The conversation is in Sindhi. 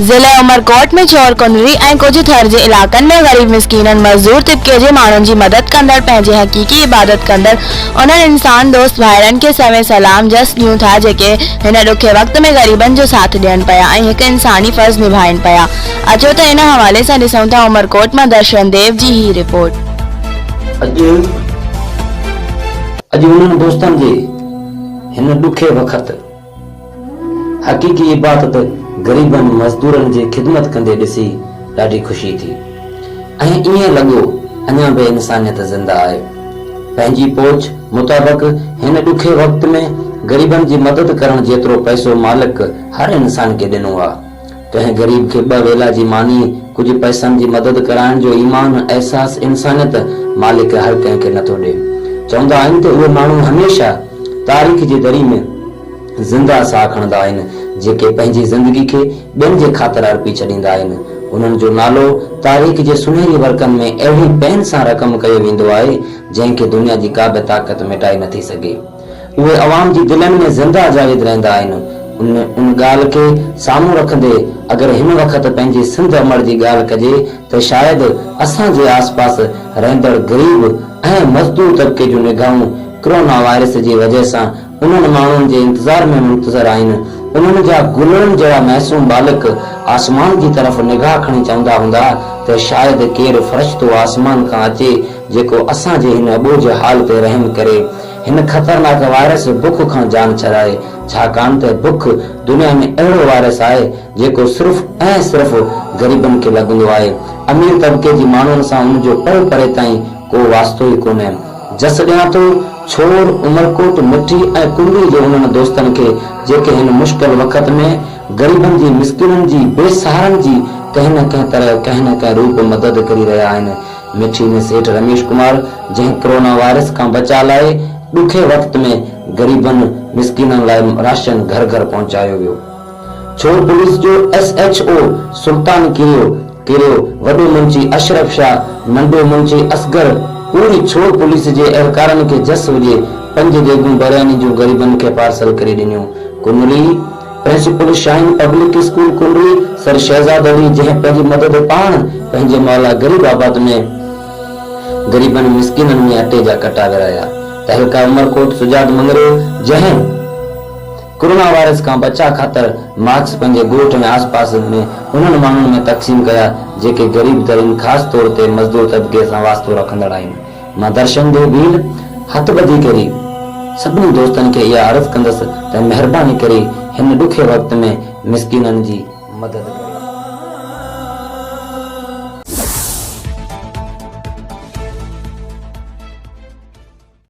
ضلعي عمرڪوٽ ۾ چور ڪنري ۽ ڪجهه ٿر جي علائقن ۾ غريب مسڪينن مزدور طبقي جي ماڻهن جي مدد ڪندڙ پنهنجي حقيقي عبادت ڪندڙ انهن انسان دوست ڀائرن کي سوين سلام جس ڏيون ٿا جيڪي هن ڏکي وقت ۾ غريبن جو ساٿ ڏين پيا ۽ هڪ انساني فرض نڀائين پيا اچو ته ان حوالي سان ڏسون ٿا عمرڪوٽ مان درشن ديو جي هي رپورٽ. اڄ اڄ انهن دوستن جي هن ڏکي وقت. حقيقي عبادت غريبن مزدورن جي خدمت ڪندي ڏسي ڏاڍي خوشي ٿي ۽ ائين لڳو اڃا به انسانيت زنده آهي. پنهنجي پهچ مطابق هن ڏکي وقت ۾ غريبن جي مدد ڪرڻ جيترو پئسو مالڪ هر انسان کي ڏنو آ. ڪنهن غريب کي ٻه ويلا جي ماني، ڪجهه پئسن جي مدد ڪرائڻ جو ايمان، احساس انسانيت مالڪ هر ڪنهن کي نٿو ڏي. چوندا آهن ته اهي ماڻهو هميشه تاريخ جي دري ۾ زنده ساهه کڻندا آهن، جيڪي پنهنجي زندگي کي ٻين جي خاطر ارپي ڇڏيندا آهن. انهن جو نالو تاريخ جي سنهري ورقن ۾ اهڙي پين سان رقم ڪيو ويندو آهي، جنهن کي دنيا جي ڪابه طاقت مٽائي نٿي سگهي. اهي عوام جي دلين ۾ زنده جاويد رهندا آهن. ان ان ڳالهه کي سامهون رکندي اگر هن وقت پنهنجي سنڌ امڙ جي ڳالهه ڪجي ته شايد اسان جي آس پاس رهندڙ غريب ۽ مزدور طبقي جون نگاهون ڪرونا وائرس جي وجهه سان انهن ماڻهن جي انتظار ۾ منتظر آهن انهن جا گلڙن جهڙا معصوم ٻالڪ آسمان جي طرف نگاهه کڻي چوندا هوندا ته شايد ڪير فرشتو آسمان کان اچي جيڪو اسان جي هن اٻوجهه حال تي رحم ڪري. هن خطرناڪ وائرس بک کان جان ڇڏائي، ڇاڪاڻ ته بک دنيا ۾ اهڙو وائرس آهي جيڪو صرف ۽ صرف غريبن کي لڳندو آهي، امير طبقي جي ماڻهن سان ان جو پري پري تائين ڪو واسطو ئي ڪونهي. جس ڏيان ٿو ڇور، عمرڪوٽ، مٺي ۽ ڪنري جي انهن دوستن کي جيڪي هن مشڪل وقت ۾ غريبن جي مسڪينن جي بي سهارن جي ڪنهن نه ڪنهن طرح ڪنهن نه ڪنهن روپ مدد ڪري رهيا آهن. مٺي ۾ سيٺ رميش ڪمار جنهن ڪرونا وائرس کان بچاء لاء ڏکي وقت ۾ غريبن مسڪينن لاء راشن گهر گهر پهچايو ويو. ڇور پوليس جو S H O Sultan Kerio Kerio, وڏو منشي اشرف شاهه، ننڍو منشي اصغر پوري ڇور پوليس جي اهلڪارن کي جس هجي پنج ديڳون برياني جون غريبن کي پارسل ڪري ڏنيون. Kunri. Principal Shaheen public school Kunri sir Shahzad Ali جنهن پنهنجي مدد پاڻ پنهنجي محلا غريب آباد ۾ غريبن مسڪينن ۾ اٽي جا ڪٽا ورهايا. تعلقه عمرڪوٽ سجاد مڱريو جنهن ڪرونا وائرس کان بچاء خاطر ماسڪ پنهنجي ڳوٺ ۽ آس پاس ۾ انهن ماڻهن ۾ تقسيم ڪيا جيڪي غريب ترين خاص طور تي مزدور طبقي سان واسطو رکندڙ آهن. مان درشن ديو ڀيل هٿ ٻڌي ڪري سڀني دوستن کي اها عرض ڪندس ته مهرباني ڪري هن ڏکي وقت ۾ مسڪينن جي مدد ڪريو.